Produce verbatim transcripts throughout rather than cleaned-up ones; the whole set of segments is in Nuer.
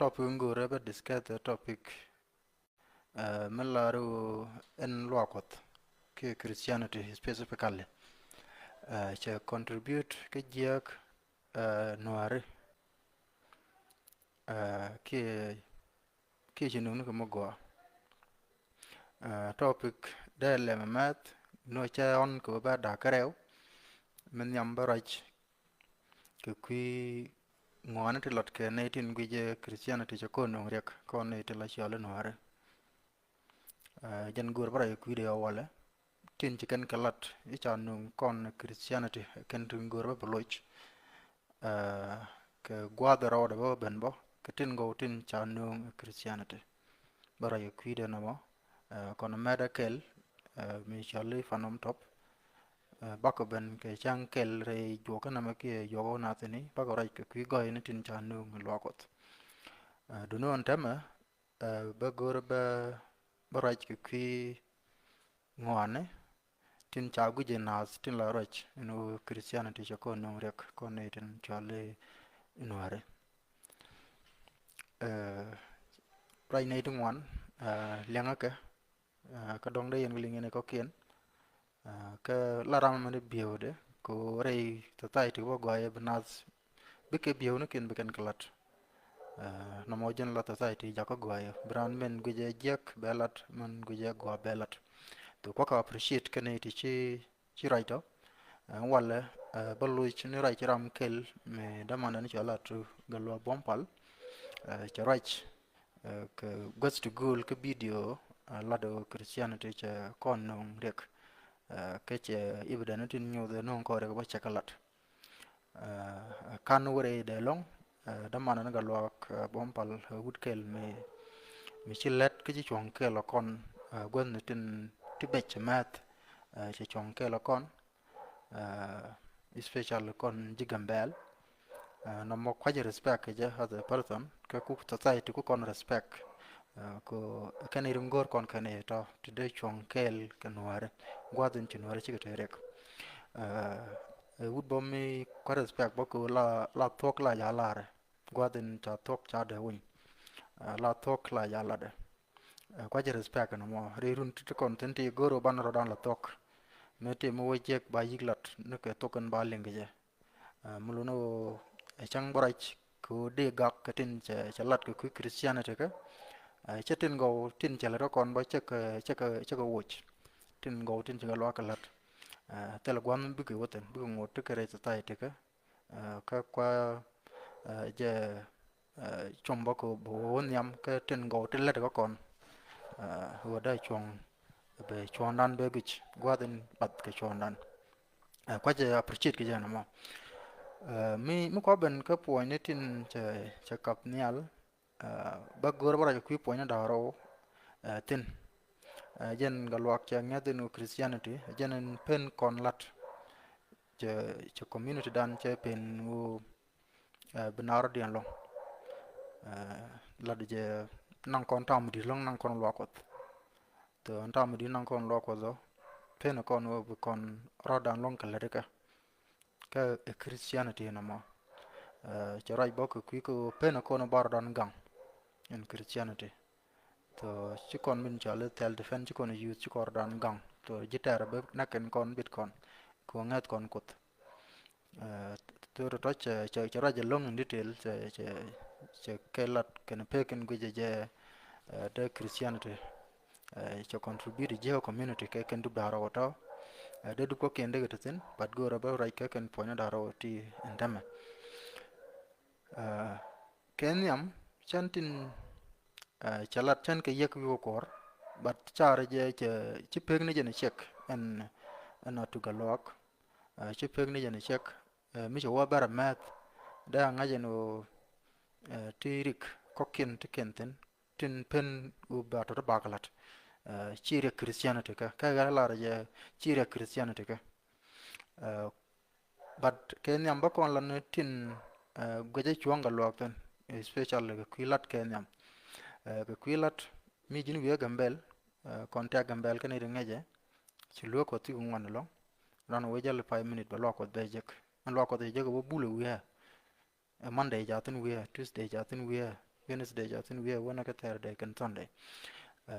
topic in go̱o̱rɛ bä discuss ɛ topic, uh, mi lar ɣöö ɛn luaak Kuɔth kiɛ Christianity specifically, uh, cɛ contribute kä jiääk, uh, Nuääri, uh, kiɛ kiɛ ci nööŋni kɛ mi gɔaa. Uh, topic dee lɛmɛ mɛth nɔ cɛ ɣɔn kɛ wä bä da̱a̱k kärɛw mi nhiam bä ruac kɛ kui̱ ŋɔaani ti lat kɛ nɛy tin guic ɛ Christianity cɛ kɔn nööŋ riɛk kɔn nɛy ti la cɔal i̱ Nuääri. Uh, jɛn go̱o̱r bä ruac kɛ kui̱ dee ɣä walɛ tin ci kɛn kɛ lat i̱ ca nööŋ kɔn Christianity kɛn tin go̱o̱r bä bɛ loc. Uh, kɛ gua̱a̱th rɔɔdɛ bä ben bä kɛ tin gɔw tin ca nööŋ Christianity. Bä ruac kɛ kui̱dɛ nɔmɔ, uh, kɔn mɛt ɛ kɛl, uh, mi cɔl i̱ Phanom Top. Uh, bakɔ ben kɛ cäŋ kɛl rɛy juɔkä nɛmɛ kiɛ juɔkä wä nathini bakɔ ruac kɛ kui̱ gɔɔyni tin ca nööŋ luaak Kuɔth. Uh, duŋni ɣän täämɛ, uh, bä go̱o̱r bä, bä ruac kɛ kui̱ ŋɔaani tin ca guic ɛ naath tin la ruac ɛn ɣöö Christianity cɛ kɔn nööŋ riɛk kɔn nɛy tin cɔal i̱ Nuääri. Eh, ruac nɛy ti ŋuan, eh, liɛŋä kɛ, eh, kä dɔ̱ŋ dee yɛn kɛ liŋ yɛn ɛ kɔ̱kiɛn. Eh, kä la ram mɛn i̱ biewdɛ kɛ ɣöö rɛy society bä gɔaa yɛ bi naath bikɛ biewnikiɛn bi kɛn kɛ lat. Eh, nɔmɔ jɛn la society jakä gɔaa yɛ bi raan mɛn guic ɛ jiäk bɛ lat, mɛn guic ɛ gɔaa bɛ lat. Thok kuakä appreciate kɛn nɛy ti ci, ci ruac tɔ. Eh, walɛ, eh, bä loc ni ruac ci ram kɛl mi dämandan cɔal Atu Gatluak Buɔ̱m Pal. Eh, cɛ ruac, eh, kɛ guäth ti gööl kä video, eh, lat ɣöö Christianity cɛ kɔn nööŋ riɛk. Eh, kä cɛ evidence tin nyuuth ɛ nööŋ kɔn riɛk bä cɛ kɛ lat. Eh, kan wä rɛydɛ ɛlɔ̱ŋ, eh, dämandan Gatluak, eh, Buɔ̱m Pal, eh, wut kɛl mi, mi ci lät kä ci cuɔ̱ŋ kɛl ɔ kɔn, eh, guäthni tin ti bɛc cɛ mɛth, eh, cɛ cuɔ̱ŋ kɛl ɔ kɔn, eh, especially kɔn ji̱ Gambɛl. Eh, nɔmɔ kua̱c respect kɛ jɛ as a person, kä ku society ku kɔn respect. Eh, kɛ kɛn i̱ ri ŋo̱r kɔn kɛn i̱ tɔ ti dee cuɔ̱ŋ kɛɛl kɛ Nuääri. Gua̱a̱th in ci Nuääri cikɛ te riɛk. Eh, eh, wut bä mi kua̱r respect bä kɛ la, la thuɔ̱k la ja̱ larɛ. Gua̱a̱th in ca thuɔ̱k ca dee winy. Eh, la thuɔ̱k la ja̱ latdɛ. Eh, kua̱c respect nɔmɔ. Ri run ti ti kɔn thin ti go̱r ɔ ban rɔ̱dan la thuɔ̱k. Mi ti mi wä jiɛk ba yi̱k lat ni kɛ thuɔ̱k in ba liŋ kɛ jɛ. Ah, mi luni ɣöö ɛ cäŋ bä ruac kɛ ɣöö dee gak kɛ tin cɛ, cɛ lat kɛ kui̱ Christianity kä. Ah, cɛ tin gɔw tin cɛ lät kä kɔn bä cɛ kɛ, cɛ kɛ, cɛ kɛ woc. Tin gɔw tin cɛ kɛ luaak kɛ lät. Ah, thilɛ gua̱n bikɛ wä thi̱n, bikɛ ŋot ti kɛ rɛy society kä. Ah, kä kua, ah, jɛ, ah, com bä kɛ bä wä nhiam kä tin gɔw tin lät kä kɔn. Ah, ɣöö dee cuɔ̱ŋ bɛ cuɔ̱ɔ̱ŋdan bɛ guic gua̱a̱th in bath kɛ cuɔ̱ɔ̱ŋdan. Eh, kua̱cɛ appreciate kɛ jɛn ɛmɔ. Eh, mi, mi kua ben kä puɔ̱nyni tin cɛ, cɛ kap nhial, eh, bä go̱o̱r bä ruac kɛ kui̱ puɔ̱nyni da̱ŋ rɛw, eh, thi̱n. Eh, jɛn Gatluak cɛ ŋäth in ɣöö Christianity, jɛn in pen kɔn lat. Cɛ, cɛ community dan cɛ pen ɣöö, eh, bi naath rɔ̱diɛn ɛlɔ̱ŋ. Eh, lat jɛ naŋ kɔn ta̱a̱ mi di̱i̱t ɛlɔ̱ŋ naŋ kɔn luaak Kuɔth. Thok ɛn ta̱a̱ mi di̱i̱t naŋ kɔn luaak Kuɔth ɔ, pen kɔn ɣöö bi kɔn rɔ̱dan ɛlɔ̱ŋ kɛ lätdɛ kɛ. Kä ɛ Christianity nɔmɔ. Eh, cɛ ruac bä kɛ kui̱ kä ɣöö pen kɔn ba rɔ̱dan gaŋ in Christianity. Thok ci kɔn min cɔal i̱ self defense, ci kɔn use, ci kɔn rɔ̱dan gaŋ. Thok ji̱ tɛɛr bä näk kɛn kɔn bit kɔn. Kɛ ɣöö ŋäth kɔn Kuoth. Eh, thok tɔ̱tɔ̱ cɛ, cɛ, cɛ ruac ɛlɔ̱ŋ in detail, cɛ, cɛ, cɛ kɛ lat kɛn pek in guic jɛ, eh, dee Christianity. Eh, cɛ contribute ji̱ community kɛ kɛn dup da̱ŋ rɛw tɔ̱. Eh, dee dup kɔ̱kiɛn dee kɛ te thi̱n, but go̱o̱rä bä ruac kɛ kɛn puɔ̱nyni da̱ŋ rɛw ti ɛn täämɛ. Eh, kɛ nhiam, cän tin, eh, cɛ lat cän kɛ yiëk wi̱i̱ kɛ kuɔr, but carɛ jɛ cɛ, ci pek ni jɛn cɛk ɛn, ɛn Atu Gatluak. Eh, ci pek ni jɛn cɛk, eh, mi cɛ wä bɛrɛ mɛth, dee a ŋa̱c ɛn ɣöö, eh, ti rik kɔ̱kiɛn ti kɛn thi̱n, tin pen ɣöö ba tɔ̱ ti bakɛ la̱t. Eh, ci riɛk Christianity kɛ, kɛ ɣän lar jɛ ci riɛk Christianity kɛ. Eh, but kɛ nhiam bä kɔn lat ni tin, eh, guecä cuɔ̱ŋ Gatluak thi̱n, especially kɛ kui̱ lat kɛ nhiam. Eh, kɛ kui̱ lat mi ji̱n wi̱i̱ Gambɛl, eh, kɔn tɛ̈k Gambɛl kɛn i̱ ri ŋäcɛ, ci lueek Kuɔth ti kɛ ŋuan ɛlɔ̱ŋ. Ran wee jäl five minute bɛ luaak Kuɔth bɛ jek. Ɛn luaak Kuɔth jɛ jek ɛ wä bulɛ wi̱i̱ ɛ. Ɛ Monday ca thi̱n wi̱i̱ ɛ, Tuesday ca thi̱n wi̱i̱ ɛ, Wednesday ca thi̱n wi̱i̱ a wänä kä Thursday kɛn Sunday. Ɛ,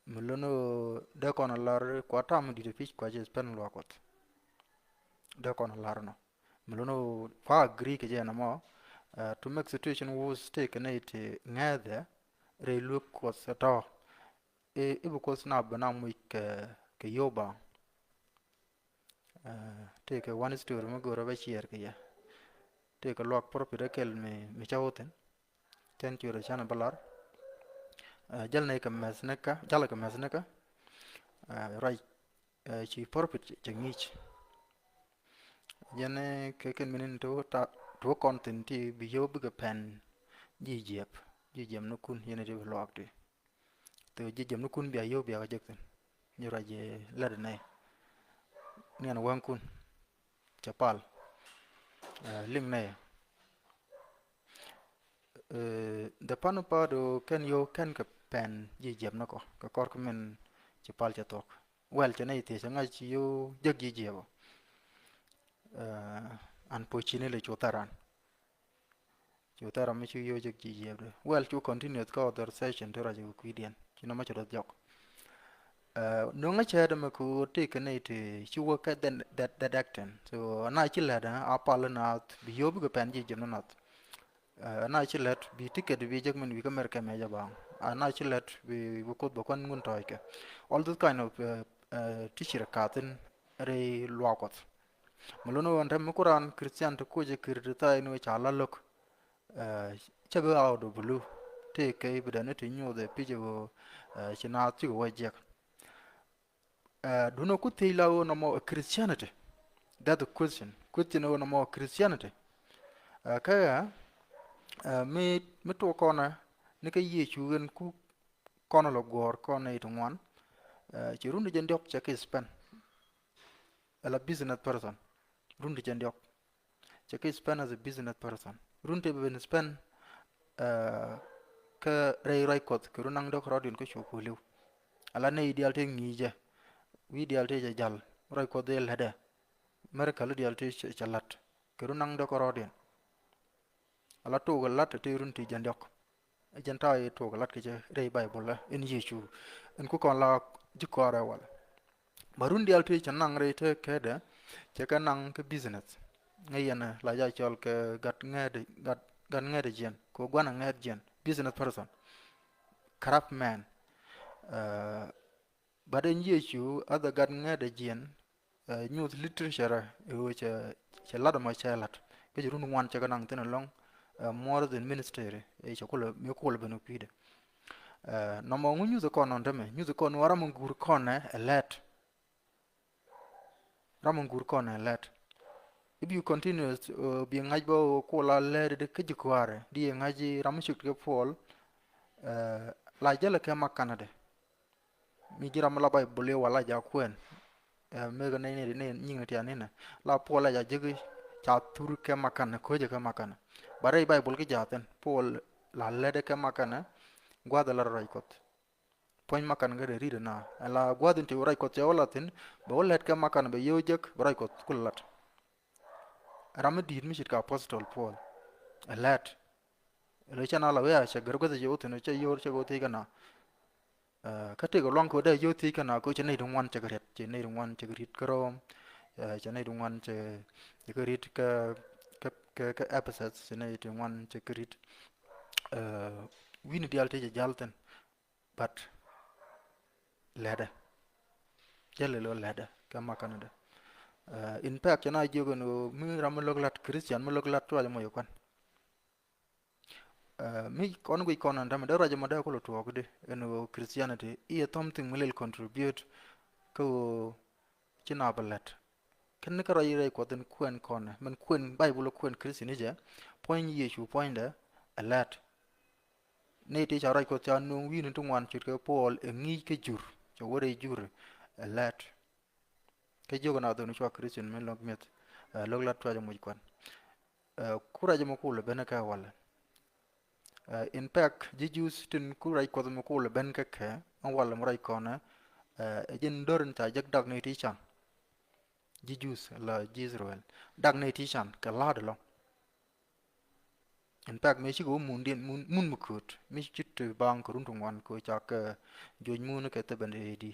mi lo̱n ɣöö dee kɔn a lar kua tam di̱t a pi̱c kua jɛ spend luaak Kuɔth. Dee kɔn a lar nɔ. Mi lo̱n ɣöö kua agree kɛ jɛ nɔmɔ, ɛ, to make situation worse tëëkɛ nɛy ti ŋɛ̈thɛ rɛy luek Kuɔth ɛ tɔ̱. Ɛ, i̱ bi Kuoth na bi na muc kɛ, kɛ Yoba. Ɛ, tëëkɛ one story mi go̱o̱rä bä share kɛ yɛ. Tëëkɛ luak prophet ɛ kɛl mi, mi cä wä thi̱n. Cɛn cuɛ rɛ canɛ bä lar. Ɛ, jäl nɛ kɛ mɛth ni kä, jäl kɛ mɛth ni kä. Ɛ, ruac, ɛ, ci prophet cɛ ŋi̱i̱c. Jɛn, ɛ, kɛ kɛn mi ni ti wä ta, ti wä kɔn thi̱n ti bi yio̱w bikɛ pɛn ji̱ jiɛp. Ji̱ jiɛp ni kun yɛn ti bi luaak ti. Thok ji̱ jiɛp ni kun bia yio̱w bia kɛ jek thi̱n. Ji̱ ruac, ɛ, lɛt nɛ. Niɛn wäŋ kun. Cɛ pal. Ɛ, liŋ nɛ. Ɛ, the funny part ɔ kɛn yio̱w kɛn kɛ pɛn ji̱ jiɛp ni kɔ. Kɛ kɔr kä min ci pal cɛ thuɔk. Wɛl cɛ nɛy thiec cɛ ŋa̱c ci yio̱w jek ji̱ jiɛp ɔ. Ɛ, an puɔ̱c ci ni lɛ cu thɛran. Cu thɛr ram mi cu yio̱w jek ji̱ jiɛpdɛ. Well, cu continuous kä authorization ti ruac kɛ kui̱diɛn. Ci nɔmɔ ci ruath jɔk. Ɛ, no̱ŋä cɛ dämɛ kɛ ɣöö tëëkɛ nɛy ti ci wä kɛ dɛ, dɛ, dɛ dɛk tɛn. So, na ci lät, ɛ, a pal naath bi yio̱w bikɛ pɛn ji̱ jiɛp ni nath. Ɛ, na ci lät bi ticket bi jek min wi̱i̱ kä mɛr kɛmɛ jɛ baŋ. Ɛ, na ci lät bi, bi Kuoth bɛ kuan ŋun tɔ̱ɔ̱ckɛ. All this kind of, ɛ, ɛ, ti ci rɛ ka̱thin rɛy luaak Kuɔth. Mi lun ɣöö ɛn te mi ku raan Christian ti kuc ɛ kir ti tha̱a̱c ni ɣöö ca la lo̱k. Ɛ, cä bi out of blue. Tëëkɛ bi dɛn ni ti nyuuth ɛ pi̱c ɛ ɣöö, ɛ, ci naath cik ɛ wä jiɛk. Ɛ, duundɛ ku thiec la ɣöö nɔmɔ ɛ Christianity. That's the question. Question ɣöö nɔmɔ ɛ Christianity. Ɛ, kä ɣä, ɛ, mi, mi tuɔɔk kɔnɛ ni kä Yecu ɣän ku kɔn lɔ guɔ̱ɔ̱r kɔn nɛy ti ŋuan. Ɛ, ci run ti jɛn diɔ̱k cɛ kɛ spend. Ala business person. Run ti jɛn diɔ̱k. Cɛ kɛ spend as a business person. Run ti ben spend, ɛ, kä rɛy ruac Kuɔth kɛ run naŋ dɔ̱k rɔɔdiɛn kä cu kuliw. Ala nɛy diaal ti ŋi̱i̱cɛ. Wi̱i̱ diaal ti cɛ jal. Ruac Kuɔth dee lätdɛ. Miracle diaal ti cɛ, cɛ la̱t. Kɛ run naŋ dɔ̱k rɔɔdiɛn. Ala tuɔɔk ɛ la̱t ɛ tëë run ti jɛn diɔ̱k. Ɛ jɛn ta̱a̱ i̱ tuɔɔk ɛ la̱t kɛ cɛ rɛy Baibol ɛ in Yecu. In ku kɔn la ji̱ kɔaarɛ walɛ. Bä run diaal tëë cɛ naŋ rɛy tëë kɛɛdɛ cɛ kɛ naŋ kä business. Ŋäc yɛn ɛ la ja cɔl kɛ gat ŋɛɛt, gat, gat ŋɛɛt jiɛn kɛ gua̱n ɛ ŋɛɛt jiɛn, business person. Craftsman. Ɛ, but in Yecu, other gat ŋɛɛt jiɛn, ɛ, nyuth literature ɛ ɣöö cɛ, cɛ lat ɛmɔ cɛ lat. Kä ci run ŋuan cɛ kɛ naŋ thi̱n ɛlɔ̱ŋ, ɛ, more than ministry, ɛ, cɛ kulɛ, mi kulɛ ben kui̱dɛ. Ɛ, nɔmɔ ŋu nyuth kɔn nɔn tämɛ, nyuth kɔn ɣöö ram in guur kɔn ɛ lɛt. Ram in guur kɔn ɛ lɛt. If you continue, ɛ, bi ŋa̱c bä ɣöö kula lɛt di kä ji̱ kua̱rɛ, di ŋa̱c ram in cik kɛ Puɔl, ɛ, la jälɛ kɛ makanɛ dɛ. Mi ji̱ ram la Baibul i̱ wala ja kuɛn. Ɛ, mëë kɛ nɛy ni, ni nyiŋ ni tian inɛ. La Puɔl la ja jek ca thur kɛ makanɛ, ko̱cɛ kɛ makanɛ. Ba rɛy Baibul ki jaathin. Puɔl la lätdɛ kɛ makanɛ, gua̱a̱th la ruac Kuɔth. Puɔ̱ny makanɛ kɛ dee ri̱t na. Ɛ la gua̱a̱th in ti ruac Kuɔth cɛ wä la thi̱n, bɛ wä lät kɛ makanɛ bɛ yio̱w jek, bɛ ruac Kuɔth kulɛ lat. Ram mi di̱i̱t mi ce̱tkɛ apostle Puɔl. Ɛ lät. Lo cɛ na la wee a cɛ gär guäth cɛ wä thi̱n cɛ yio̱w cɛ wä thiec kɛ na. Ɛ, kä tëëkɛ luaŋ kɛ wä dee yio̱w thiec kɛ na kɛ cɛ nɛy ti ŋuan cɛ kɛ riet, cɛ nɛy ti ŋuan cɛ kɛ riet kä Rom. Ɛ, cɛ nɛy ti ŋuan cɛ, cɛ kɛ riet kä, kä, kä, kä Ephesus, cɛ nɛy ti ŋuan cɛ kɛ riet. Ɛ, wi̱ni diaal tëë cɛ jal thi̱n. But lätdɛ. Jälɛ lo lätdɛ kɛ makanɛ dɛ. Ɛ, in fact, cɛ na jiök ɛn ɣöö mi ram mi lo̱k la̱t Christian, mi lo̱k la̱t tuac mɔ yɛ kuan. Ɛ, mi kɔn guic kɔn ɛn tämɛ dee ruac ɛmɔ dee kulɛ tuɔɔk di ɛn ɣöö Christianity i̱ ɛ something mi lil contribute kä ɣöö ci na bi lät. Kɛn ni kä ruac rɛy Kuɔth in kuɛn kɔn ɛ, min kuɛn Baibul kuɛn Christian i̱ jɛ, puɔ̱ny Yecu puɔ̱nydɛ ɛ lät. Ni ti ca ruac Kuɔth ca nuŋ wi̱i̱ni ti ŋuan ce̱tkɛ Puɔl ɛ ŋi̱i̱c kä jur, cɛ wä rɛy jur ɛ lät. Kä jiök ɛn a dhon cua Christian mi lo̱k mi̱eth, ɛ, lo̱k la tuac muc kuan. Ɛ, ku ruac mi kulɛ ben kɛ walɛ. Ɛ, in fact, ji̱ Jews tin ku ruac Kuɔth mi kulɛ ben kɛ kɛ, ɛn walɛ mi ruac kɔnɛ, ɛ, ɛ ji̱n dör in ca jek dak ni ti can. Ji̱ Jews la ji̱ Israel. Dak ni ti can, kɛ la̱a̱t ɛlɔ̱ŋ. In fact, mëë cikɛ wä mun diɛn, mun, mun mi kööt, mi ci ti baŋ kɛ run ti ŋuan kɛ ca kɛ juɔc mun kɛ thebɛn A D.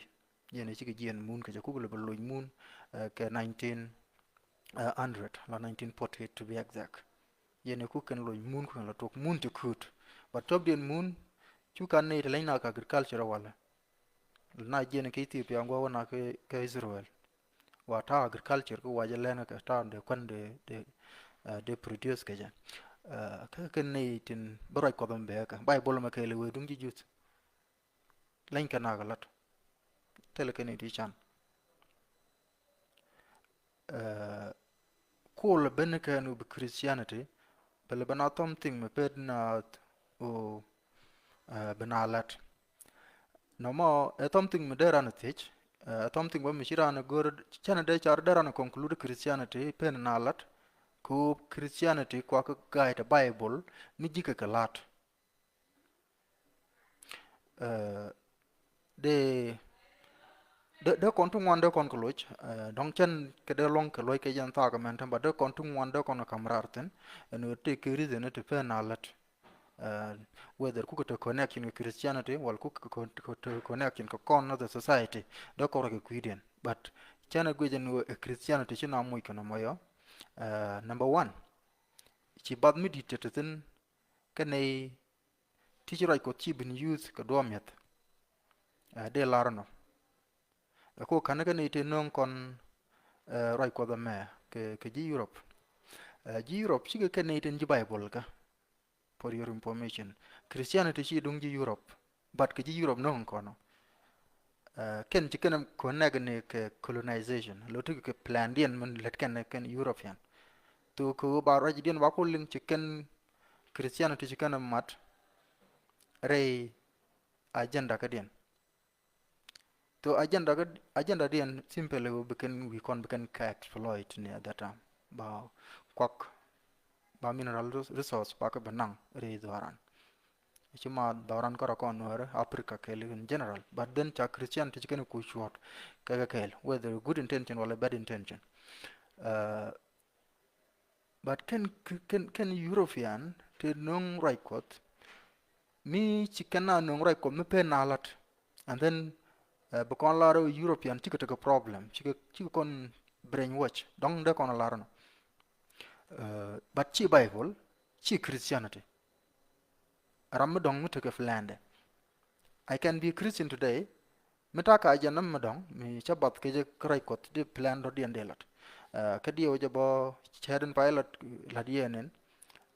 Yɛn cikɛ jiɛn mun kɛ ca kuk lɛ bɛ loc mun, eh, kɛ nineteen hundred la nineteen forty-eight to be exact. Yɛn kuk kɛn loc mun kuk kɛn la tuɔk mun ti kööt. But tɔp diɛn mun cu kan ni ti leny na kɛ agriculture walɛ. Na jiɛn kɛ Ethiopia ŋuɔ wä na kɛ, kɛ Israel. Wa ta agriculture kɛ wa jɛ lɛn kɛ ta de kuan de, de, eh, de produce kɛ jɛ. Eh, kɛ kɛ ni tin bä ruac Kuɔth mɛ bɛ kɛ. Bible mɛ kɛ lɛ wee duŋ ji̱ Youth. Leny kɛ na kɛ lat. Thilɛ kɛ ni ti can. Eh, kul ben kɛn bi Christianity, bɛ lɛ ben a something mɛ pet na o, eh, ben a lat. Nɔmɔ, ɛ something mɛ dee ran thiec, eh, ɛ something bä mɛ ci ran gör, cɛn dee car dee ran conclude Christianity pen na lat, ko Christianity kua kɛ guide Bible, mi ji̱ kɛ kɛ lat. Eh, dee, dee, dee kɔn ti ŋuan dee kɔn kɛ loc, eh, dɔ̱ŋ cɛn kɛ dee luɔ̱ŋ kɛ loc kɛ jɛn thaak mɛn tɛm, but dee kɔn ti ŋuan dee kɔn kɛ ka̱m raar thi̱n, ɛn ɣöö tëë kɛ reason ti pen a lät. Eh, whether kukɛ te connection kɛ Christianity, wala kukɛ kɛ, kɛ, kɛ connection kɛ kɔn na the society, dee kɔn rɔ kɛ kui̱diɛn. But cɛn ɛ guic ɛn ɣöö ɛ Christianity ci na moc kɛ nɔmɔ yɔ. Eh, number one, ci bath mi di̱t te te thi̱n, kɛ nɛy ti ci ruac Kuɔth ci ben use kɛ duɔ̱ɔ̱p mi̱eth. Eh, dee lar ɛnɔ. Ɛ ko ka̱n kɛ nɛy ti nöŋ kɔn, eh, ruac Kuɔth ɛmɛ kɛ, kɛ ji̱ Europe. Eh, ji̱ Europe cikɛ kɛ nɛy tin ji̱ Bible kä. For your information, Christianity ci duŋ ji̱ Europe, but kɛ ji̱ Europe nöŋ kɔn. Eh, kɛn ci kɛn kɔn nɛk ni kɛ colonization, lo ti kɛ plan diɛn min lät kɛn, kɛn European. Thok kɛ ɣöö ba ruacdiɛn ba ku liŋ ci kɛn Christianity ci kɛn mat rɛy agenda kädiɛn. So agenda kä, agenda diɛn simple ɣöö bi kɛn wi̱i̱ kɔn bi kɛn kɛ exploit ni at that time. Ba kuak, ba mineral res-, resource ba kɛ bi naŋ rɛy dhɔran. Ci ma dhɔran kärɔ kɔn Nuäärä Africa kɛɛl in general. But then ca Christianity ci kɛn ku cuɔt kɛ kɛ kɛɛl, whether good intention wala bad intention. Uh, But kɛn, kɛn, kɛn European ti nöŋ ruac Kuɔth, mi ci kɛn na nöŋ ruac Kuɔth mi pen na lat. And then, uh, bi kɔn lar European cikɛ tekɛ problem, cikɛ, cikɛ kɔn brainwash, dɔ̱ŋ dee kɔn lar nɔ. Uh, but ci Bible, ci Christianity. Ram mi dɔ̱ŋ mi tekɛ plan dɛ. I can be a Christian today, mi ta̱a̱ ka jɛ näm mi dɔ̱ŋ mi cä bath kecä kä ruac Kuɔth di plan dɔ̱diɛn di lat. Uh, kä diɛw jɛ bɔ cɛɛt in pay lat, lat yɛn in,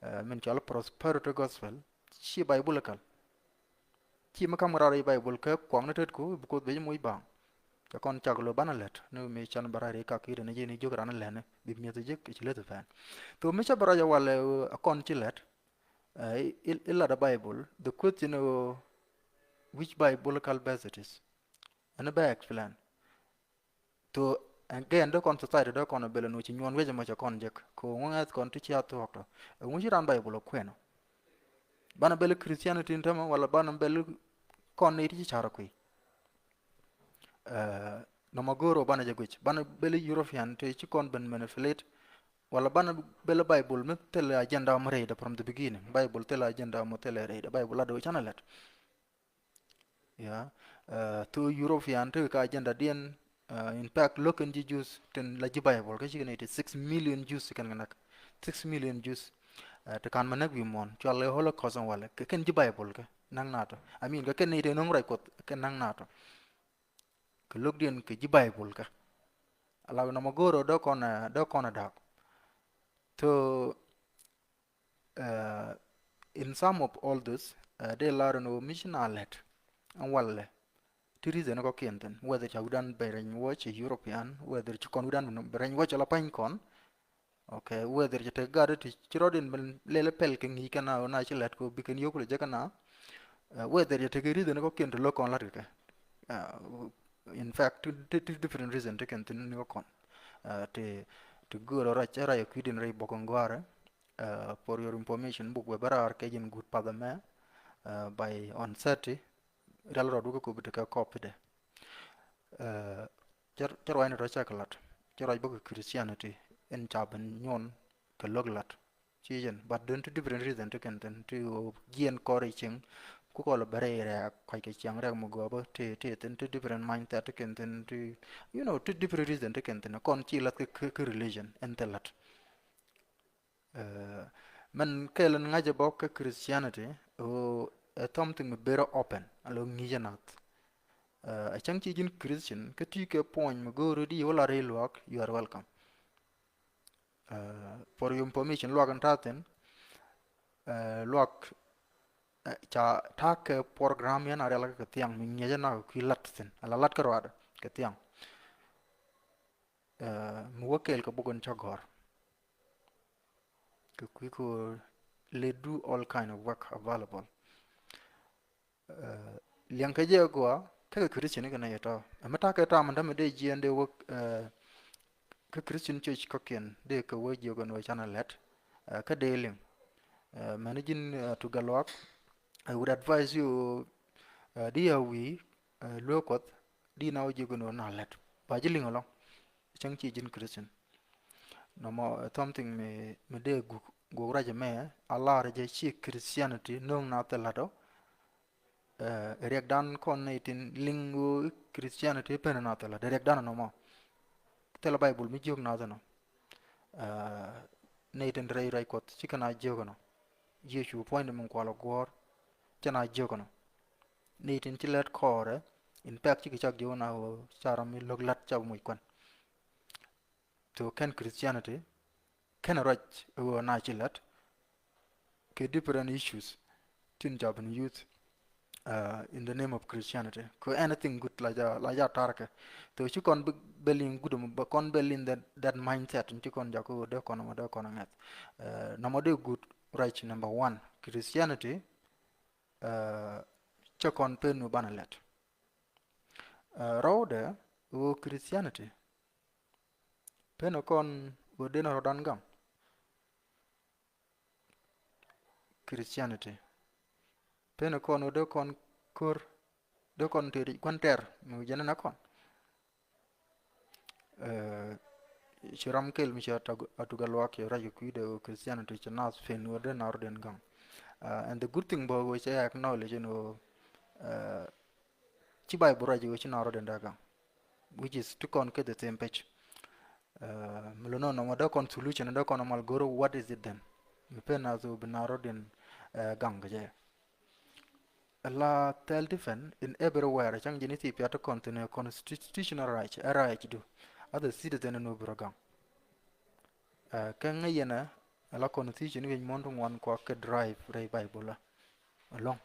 uh, min cɔl prosperity gospel, ci Bible kal. Ci mi kam rar i̱ Bible kä kuɔŋ ni tet ku bi Kuoth bec moc baŋ. Cɛ kɔn cak lo banɛ lät ni mi can bä rar i̱ kak i̱ rɛn i̱ ji̱ ni jiök ran ilɛn i̱ bi mi̱eth i̱ ji̱k i̱ ci leth i̱ pɛn. Thok mi cä bä ruac i̱ walɛ, uh, a kɔn ci lät. Uh, i̱, i̱, i̱ lat a Bible, the question, uh, which biblical verse it is. Ɛn bɛ explain. So, again, dee kɔn society dee kɔn a bɛl ɛn ɣöö ci nyuɔn wi̱cɛ mɔ cɛ kɔn jek. Kɛ ɣöö ŋuɛth kɔn ti ci a thuɔ̱k tɔ. Ɛŋu ci ran Bible ɔ kuɛn ɔ. Banɛ bɛl Christianity in tämɛ, wala banɛ bɛl kɔn ni ti ci car ɔ kui̱. Uh, nɔmɔ go̱o̱r ɔ banɛ jɛ guic. Banɛ bɛl European ti ci kɔn ben manipulate. Wala banɛ bɛl Bible mi thilɛ agenda mɔ rɛydɛ from the beginning. Bible thilɛ agenda mɔ thilɛ rɛydɛ. Bible ladɛ wä canɛ lɛt. Ya, uh, thok European ti ka agenda diɛn, uh, in fact, lo̱k kɛn ji̱ Jews tin la ji̱ Bible kä cikɛ ni ti six million Jews ti kɛn kɛ näk. Six million Jews. Uh, ti kan ma näk wi̱i̱ muɔ̱ɔ̱n, cual kɛ Holocaust walɛ, kɛ kɛn ji̱ Bible kɛ näk naatɔ. I mean, kɛ kɛn ni ti nöŋ ruac Kuɔth kɛ näk naatɔ. Kɛ lo̱kdiɛn kɛ ji̱ Bible kä. Ala nɔmɔ go̱o̱r ɔ dee kɔn, eh, dee kɔn a da̱k. So, eh, in sum of all this, eh, dee lar ni ɣöö mi ci na lɛt ɛn walɛ ti reason kɔ̱kiɛn thi̱n, whether ca wi̱dan ben rɛny wä ci European, whether ci kɔn wi̱dan ben rɛny wä ci la pa̱ny kɔn, Okay, whether cɛ tek gat ti ci rɔ̱diɛn ben lɛl pɛl kɛ ŋi̱i̱c kɛn a ɣöö na ci lɛt kɛ ɣöö bi kɛn yio̱k lɛ jek kɛn a, uh, whether cɛ tek reason kɔ̱kiɛn ti lo̱k kɔn la̱t kɛ kɛ. Uh, in fact, ti, ti, ti different reason ti kɛn thi̱n ni kɔ̱kɔn. Uh, ti, ti göörä rac, rac a kui̱diɛn rɛy bok in gɔ̱a̱rä. Uh, for your information, buk wee bä raar kɛ jɛn guut path ɛmɛ, uh, by on Saturday, rial rɔɔdu kä kopi ti kɛ kɔpidɛ. Eh, cɛ, cɛ ruacni tɔ cɛ kɛ lat. Cɛ ruac bä kɛ Christianity in ca ben nyuɔn kɛ lo̱k lat. Ci jɛn, but then ti different reason ti kɛn thin, ti ɣöö jiɛn kɔr i̱ cieŋ, ku kɔl bɛ rɛy rɛɛk, kɔc kɛ ciaŋ rɛɛk mi gɔɔpä, ti, ti thin, ti different mindset ti kɛn thin, ti, you know, ti different reason ti kɛn thin, kɔn ci lath kä, kä, kä religion, ɛn thil la̱t. Ɛ, mɛn kɛl in ŋa̱c ɛ bä kä Christianity, ɣöö ɛ something mi very open, a lo̱ ŋi̱i̱c ɛ nath. Ɛ, a cäŋ ci ji̱n Christian, kä ti kɛ puɔ̱ny mi go̱o̱ri di wä la rɛy luaak, you are welcome. Ɛ, for your information, luaak in ta̱a̱ thi̱n, ɛ, luaak, ɛ, ca ta̱a̱ kɛ program yɛn a rial kɛ thiaŋ mi ŋi̱eecä nak kui̱ lat thi̱n, ala lat kä ruaadɛ kɛ thiaŋ. Ɛ, mi wä kɛɛl kɛ buk in cä gɔ̱r. Kɛ kui̱ kɛ ɣöö lɛ do all kind of work available. Ɛ, liɛŋ kɛ jɛ gɔaa, kä kɛ Christian kɛ nɛy tɔ̱. Ɛ mi ta̱kɛ tam in dämɛ dee jiɛɛn dee wä, ɛ, kä Christian church kɔ̱kiɛn dee kɛ wä jiök ɛn ɣöö canɛ lɛt, ɛ, kä dee liŋ. Ɛ, mɛn ji̱n, ɛ, Tugaluak, I would advise you, ɛ, di a wi̱i̱, ɛ, lueek Kuɔth, di na wä jiök ɛn ɣöö na lɛt. Ba ji̱ liŋ ɛlɔ̱ŋ. Cäŋ ci ji̱n Christian. Nɔmɔ, ɛ, something mi, mi dee guk, guk ruac ɛmɛ, a lar jɛ ci Christianity no̱o̱ŋ na thil la̱t ɔ. Ɛ, riɛkdan kɔn nɛy tin liŋ ɣöö Christianity pen na thil la̱t, riɛkdan nɔmɔ. Thilɛ Baibul mi jiök na thil nɔ. Ɛ, nɛy tin rɛy ruac Kuɔth cikɛ na jiök nɔ. Yecu puɔ̱nydɛ min kual ɛ guɔ̱ɔ̱r, cɛ na jiök nɔ. Nɛy tin ci lät kɔɔrɛ, in fact cikɛ cak jiök na ɣöö ca ram mi lo̱k la̱t ca bi moc kuan. So kɛn Christianity, kɛn ruac ɣöö na ci la̱t kɛ different issues tin ca bi use, uh, in the name of Christianity. Kɛ anything good la ja, la ja tarkɛ. So ci kɔn bi, bɛ liŋ good, bɛ kɔn bɛ liŋ that, that mindset, ci kɔn jakä ɣöö dee kɔn mɔ dee kɔn ŋɛth. Uh, nɔmɔ dee good ruac number one. Christianity, uh, cɛ kɔn pen nu banɛ lɛt. Uh, rɔwdɛ ɣöö Christianity, pen kɔn ɣöö den rɔdan gaŋ. Christianity, pen kɔn ɣöö dee kɔn kör, dee kɔn tëë gua̱n tɛr mi jɛn na kɔn. Ɛ, ci ram kɛl mi ci a Tugaluak ci ruac kɛ kui̱dɛ ɣöö Christianity ci naath pen ɣöö dee na rɔden gaŋ. Ɛ, and the good thing bä ɣöö cɛ acknowledge ɛn ɣöö, ɛ, ci Baibul ruac ɣöö ci na rɔden dee gaŋ. Which is ti kɔn kɛ the same page. Ɛ, mi lo̱n nɔmɔ dee kɔn solution, dee kɔn mal go̱r, what is it then? Mi pen na thok bi na rɔden, ɛ, gaŋ kɛ jɛ. La thil different in everywhere, cäŋ ji̱n Ethiopia ti kɔn thi̱n ɛ constitutional right, ɛ right du. As a citizen ni bi rɔ gaŋ. Ɛ, kä ŋäc yɛn ɛ, la constitution wi̱c muɔ̱n ti ŋuan kua kɛ drive rɛy Baibul ɛ. Ɛlɔ̱ŋ.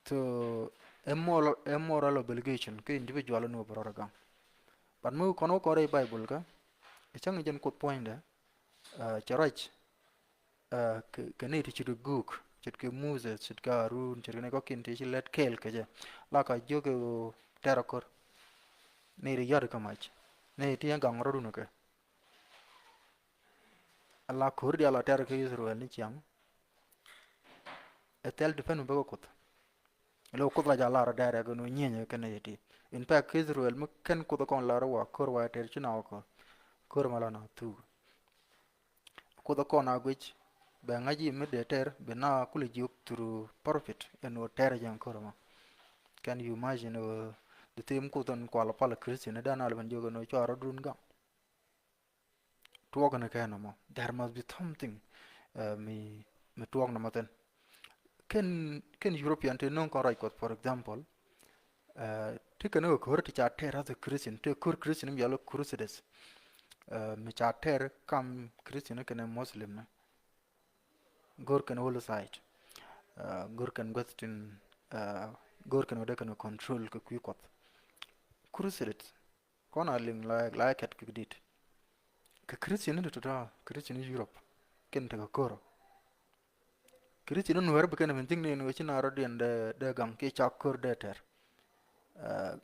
So, ɛ moral, ɛ moral obligation kä individual ni wä bɛ rɔ gaŋ. But mi kɔn wä kɔn rɛy Baibul kä, ɛ cäŋ jɛn Kuoth puɔ̱nydɛ, ɛ, cɛ ruac, ɛ, kɛ, kɛ nɛy ti ce̱tkɛ guk, ce̱tkɛ Moses, ce̱tkɛ Arun, ce̱tkɛ nɛy kɔ̱kiɛn ti ci lɛt kɛɛl kɛ jɛ. La ka jiök kɛ ɣöö tɛr a ko̱r. Nɛy ti yɔ̱a̱t kä mac. Nɛy ti ɛn gaŋ rɔ̱dun kɛ. Ala ko̱r diaal a tɛr kä Israel ni ciaŋ. Ɛ thil depend mi bä kä Kuoth. Ilo Kuoth la ja lar direct ni nyieny kɛn nɛy ti. In fact, kä Israel mi kɛn Kuoth kɔn lar wa ko̱r wa tɛr ci na wa ko̱r. Ko̱r ma la na thuk. Kuoth kɔn a guic bɛ ŋa̱c i̱ mi dee tɛr bi na kulɛ jiök through prophet ɛn wä tɛr jɛn ko̱r ma. Can you imagine, uh, the same Kuoth ɛn kual pal Christian dan a lɛ ben jiök ɛn wä cua rɔ̱dun gaŋ. Tuɔk ni kɛ nɔmɔ. There must be something, uh, mi, mi tuɔk nɔmɔ thin. Kɛn, kɛn European ti no̱o̱ŋ kɔn ruac Kuɔth, for example, uh, ti kɛn kɛ ko̱r ti ca tɛr as a Christian, ti ko̱r Christian mi yɔl crusaders. Uh, mi ca tɛr kam Christian kɛn Muslim ni. Go̱r kɛn Holy Site. Uh, go̱r kɛn gua̱th tin, uh, go̱r kɛn wä dee kɛn control kɛ kui̱ Kuɔth. Crusaders. Kɔn a liŋ la, la kɛt kɛ dit. Kɛ Christian ni tɔ̱tɔ̱, Christian ni Europe. Kɛn tekɛ ko̱r. Christian ni Nuɛr bi kɛn min thi̱ŋ ni wecin a rɔ̱diɛn dee, dee gaŋ kiɛ ca ko̱r dee tɛr. Uh,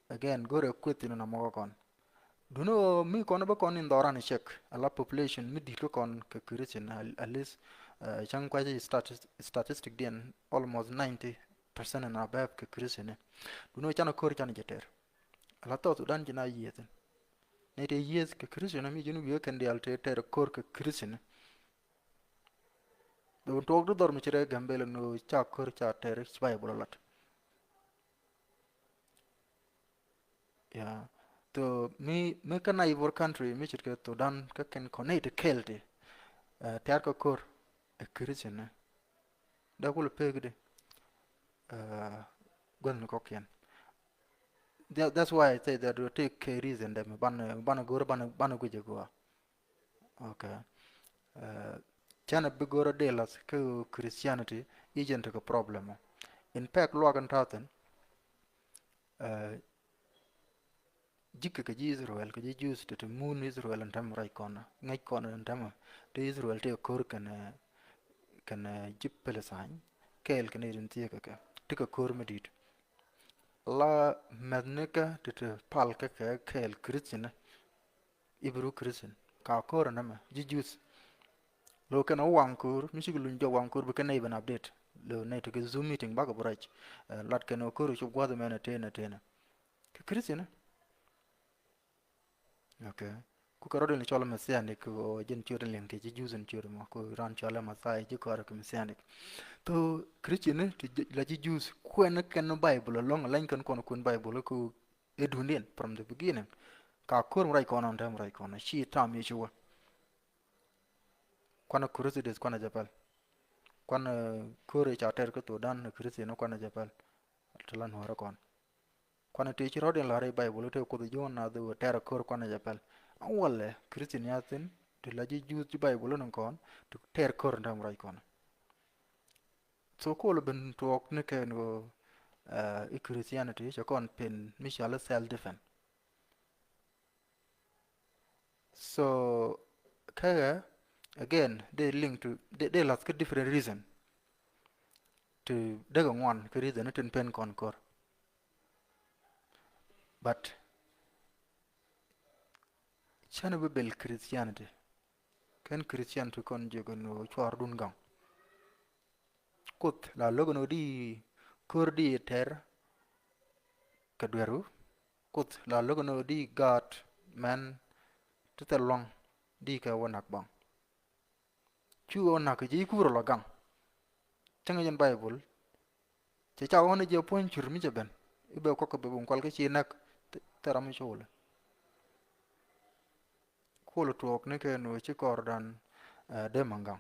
again, go̱rɛ kueth in na mɔkɔ kɔn. Duno mi kɔn bä kɔn in dhɔran check. A la population mi dit kä kɔn kɛ Christian, at least, uh, cäŋ kuaci statis-, statistic diɛn almost ninety percent and above kɛ Christian. Duno can a ko̱r can jɛ tɛr. Ala South Sudan ji̱n a yiëëth in. Nɛy tëë yiëëth kɛ Christian mi ji̱n wi̱i̱ kɛn diaal tëë tɛr ko̱r kɛ Christian. Duŋ tuɔɔk di dhɔr mi ci rɛ Gambel ni ca kör ca tɛr ci Bible lat. Ya. So mi, mi kä neighbor country mi ce̱tkɛ Sudan kä kɛn kɔn ney ti kɛɛl ti, eh, tɛ̈r kä kör ɛ Christian ni. Dee kulɛ pek di, eh, gua̱thni kɔkiɛn. That, that's why I say that will take care reason dɛ mi banɛ, banɛ go̱o̱r banɛ, banɛ guic a gɔaa. Okay. Eh, canɛ bi go̱o̱r a dee lath kä Christianity i̱ jɛn tekɛ problem. In fact, luak in ta̱thin, eh, ji̱kɛ kɛ ji̱ Israel kɛ ji̱ Jews ti ti mun Israel in tɛm ruac kɔn, ŋäc kɔn in tɛm ti Israel ti kɛ ko̱r kɛn, kɛn ji̱ Palestine kɛɛl kɛn irin thieekä kɛ ti kɛ ko̱r mi di̱i̱t. La mɛthnikä ti ti pal kä kɛ kɛɛl Christian, Hebrew Christian, ka ko̱r in tɛmɛ ji̱ Jews. Lo kɛn wä waŋ ko̱r mi cik luny jɔk waŋ ko̱r bi kɛn nɛy ben update. Lo nɛy ti kɛ Zoom meeting bakɛ bi ruac, eh, lat kɛn wä ko̱r cop gua̱th mɛn a tënä tënä. Kɛ Christian. Okay. Ku kɛ rɔ̱diɛn cɔl Messianic, kɛ ɣöö jɛn ciöt in liŋ kɛ ji̱ Jews in ciöt mɔ, kɛ ɣöö ran cɔl ɛ Messiah ji̱ kɔrɛ kɛ Messianic. So Christian ti la ji̱ Jews kuɛn kɛn Bible alɔŋ, lany kɛn kɔn kuɛn Bible kɛ ɣöö ɛ duundiɛn from the beginning. Ka ko̱r mi ruac kɔn ɔn tɛm ruac kɔn ci tam Yecu wä. Kuanɛ Crusaders kuanɛ jɛ pɛl. Kuanɛ ko̱r ca tɛr kä Sudan Christian kuanɛ jɛ pɛl. Ti la nuɔrä kɔn. Kuanɛ ti ci rɔ̱diɛn la̱r i̱ Bible te Kuoth ji̱ wä nath i̱ wä tɛr a ko̱r kuanɛ jɛ pɛl. An walɛ Christian ya thi̱n ti la ji̱ Jews ji̱ Bible ni kɔn ti tɛr ko̱r in tɛm ruac kɔn. So kol ben tuɔɔk ni kɛn ɣöö, eh, i̱ Christianity cɛ kɔn pen mi cɔal i̱ self defense. So kä ɣä, again, they link to, they, they lath kä different reason. Ti däk ɛ ŋuan kä reason ni tin pen kɔn ko̱r. But canɛ bi bel Christianity. Kɛn Christianity kɔn jiök ɛn ɣöö cuaar dun gaŋ. Kuoth la lo̱k ɛn ɣöö di ko̱r di tɛr kɛ dueru. Kuoth la lo̱k ɛn ɣöö di gaat mɛn ti thil luaŋ di kɛ wä nak baŋ. Cu ɣöö nak ji̱ kuurä la gaŋ. Cäŋ jɛn Bible cɛ ca ɣɔ̱n jiɛ puɔ̱ny cur mi cɛ ben i̱ bɛ kuak kɛ bɛ bi kual kä ci näk thil ram mi col. Kuɔl tuɔɔk ni kɛ nu ci kɔrdan, eh, dee maŋ gaŋ.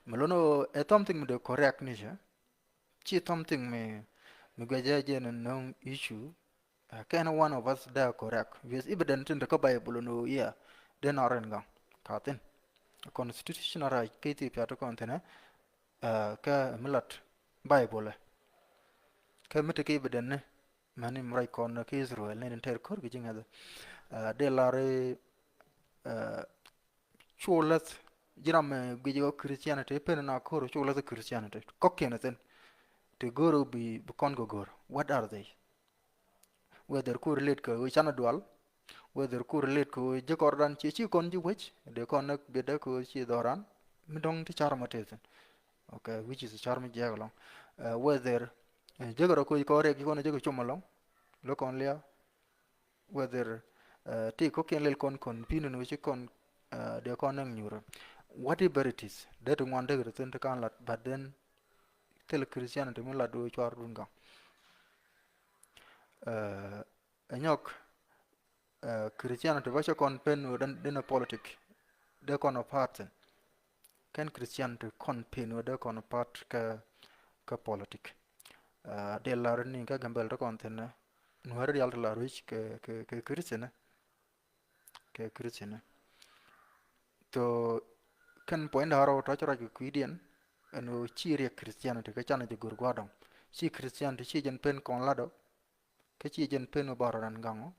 Mi lon ɛ something mi dee correct ni cɛ. Ci something mi, mi guɛcɛ jɛ ni nöŋ issue. Eh, kɛn one of us dee correct. With evidence tin te kä Bible ni ɣöö, yeah, dee na rin gaŋ. Ka thin. Constitutional right kä Ethiopia ti kɔn thinɛ, eh, kä mi lat Bible. Kä mi te kä evidence ni. Mani mi ruac kɔn kä Israel ni ni tɛr ko̱r kɛ ji̱ ŋäthä. Ah, dee lar i̱, ah, cu läth ji̱ ram, eh, guic ɣä Christianity, pen na ko̱r cu läth Christianity. Kɔ̱kiɛn thi̱n. Ti go̱r bi, bi kɔn kɛ go̱r. What are they? Whether ku relate kɛ ɣöö canɛ dual, whether ku relate kɛ ɣöö ji̱ kɔrdan ci, ci kɔn ji̱ wec, dee kɔn näk biɛtdä kɛ ɣöö ci dhɔran, mi dɔ̱ŋ ti car mɔ te thi̱n. Okay, which is car mi jiɛk ɛlɔ̱ŋ. Eh, whether, eh, jek rɔ koc kɔn riɛk ci kɔn jek com ɛlɔ̱ŋ, lo̱k kɔn lia̱a̱. Whether, eh, ti kɔ̱kiɛn lɛl kɔn kɔn pi̱n ni wec ci kɔn, eh, dee kɔn näk nyuurä. Whatever it is, dee ti ŋuan dee kɛ ti thi̱n ti kan lat, but then thil Christianity mi lat wee cuar dun gaŋ. Eh, ɛ nyɔk, eh, Christianity bä cɛ kɔn pen wä den, den ɛ politic. Dee kɔn ɛ part thi̱n. Kɛn Christianity kɔn pen wä dee kɔn ɛ part kä, kä politic. Eh, dee lar ni kä Gambel te kɔn thi̱n. Nuäri dial te lar wi̱c kɛ, kɛ, kɛ Christian. Kɛ Christian. Tho kɛn point da̱ŋ rɛw tɔ̱ ci ruac kɛ kui̱diɛn. Ɛn ɣöö ci riɛk Christianity kä canɛ jɛ go̱r gua̱a̱r dɔ̱ŋ. Ci Christianity ci jɛn pen kɔn latdɔ. Kä ci jɛn pen wä bä rɔ ran gaŋ ɔ.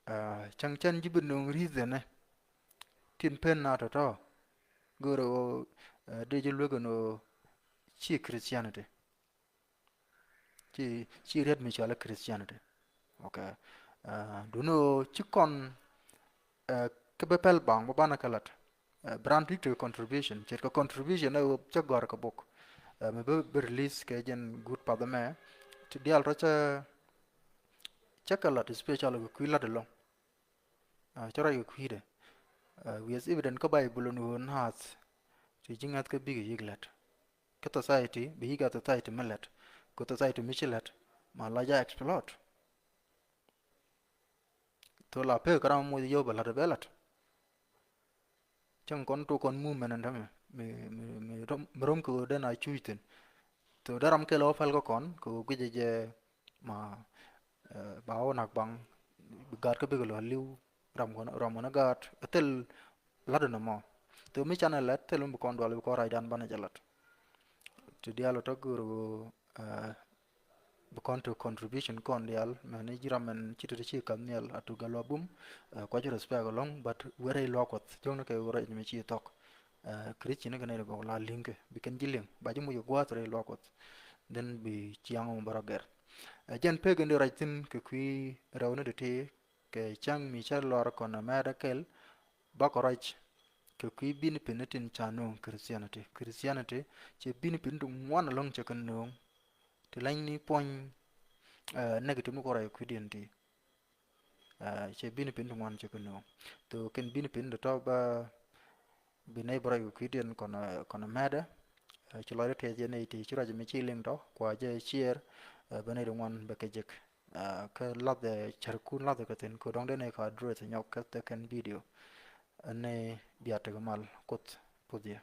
Ah, cäŋ cän ji̱ bi nööŋ reason ɛ tin pen na tɔ̱tɔ̱. Go̱o̱rɛ ɣöö, eh, dee ji̱ luek ɛn ɣöö ci Christianity. Ci, ci riet mi cɔal i̱ Christianity. Okay. Ah, duundɛ ɣöö ci kɔn, eh, kä bä pɛl baŋ bä banɛ kɛ lat. Eh, bi raan ti tekɛ contribution, ce̱tkɛ contribution ɛ ɣöö cä gɔ̱a̱r kɛ bok. Eh, mi bä bi release kɛ jɛn guut path ɛmɛ. Ti diaal rɔ cä, cä kɛ lat, especially kɛ kui̱ lat ɛlɔ̱ŋ. Ah, cä ruac kɛ kui̱dɛ. Ah, with evidence kä Bible ni ɣöö naath Ti ji̱ ŋa̱th kä bikɛ yi̱k lät. Kä society bi yi̱k a society mi lät. Kä society mi ci lät ma la ja explode. Thok la pek kä ram moc yio̱w bɛ la̱t bɛ la̱t. Cäŋ kɔn tok kɔn movement ɛn tämɛ mi, mi, mi rom, mi rom kɛ ɣöö den a cuc thi̱n. Thok dee ram kɛl ɣä päl kä kɔn kɛ ɣöö guicɛ jɛ ma, eh, ba wä nak baŋ bi gaat kä bikɛ luɔ̱l li̱w ram kɔn, ram kɔn gaat ɛ thil la̱t ɛn ɛmɔ. Thok mi canɛ lät thil mi bi kɔn dual bi kɔn racdan banɛ jɛ la̱t. Ti diaal ɔ tɔ gör ɣöö, eh, bi kɔn to contribution kɔn diaal mɛn ji̱ ram mɛn ci ti ti ci kath nhial a tuk a luap bum, eh, kuac respect alɔŋ, but wä rɛy luak Kuɔth jiɔkni kɛ wä rɛy mi ci thɔk. Eh, Christian kɛ nɛy ti gɔk la li̱ŋ kɛ bi kɛn ji̱ liŋ ba ji̱ muc kɛ gua̱a̱th rɛy luak Kuɔth. Then bi ciaŋ mɔ bä rɔ gɛr. Eh, jɛn pek in di ruac thi̱n kɛ kui̱ rɛw ni ti ti kɛ cäŋ mi cä lɔr kɔn a mɛt a kɛl bakɔ ruac kɛ kui̱ bini pin ni tin ca nööŋ Christianity. Christianity cɛ bini pin ti ŋuan alɔŋ cɛ kɛ nööŋ. Ti lany ni puɔ̱ny, eh, negative ni kɔ ruac kui̱diɛn ti. Eh, cɛ bini pin ti ŋuan cɛ kɛ nööŋ. Thok kɛn bini pin ti tɔ ba bi nɛy bä ruac kɛ kui̱diɛn kɔn, eh, kɔn mɛtdɛ. Eh, ci lɔcdä tɛth yɛn nɛy ti ci ruac mi ci liŋ tɔ kua jɛ share, eh, bä nɛy ti ŋuan bɛ kɛ jek. Eh, kä lathɛ cärkun lathɛ kɛ thi̱n kɛ dɔ̱ŋ dee nɛy kɛ address nyɔk kä thɛ kɛn video. Ɛn nɛy bia tekɛ mal Kuoth puɔth yɛ.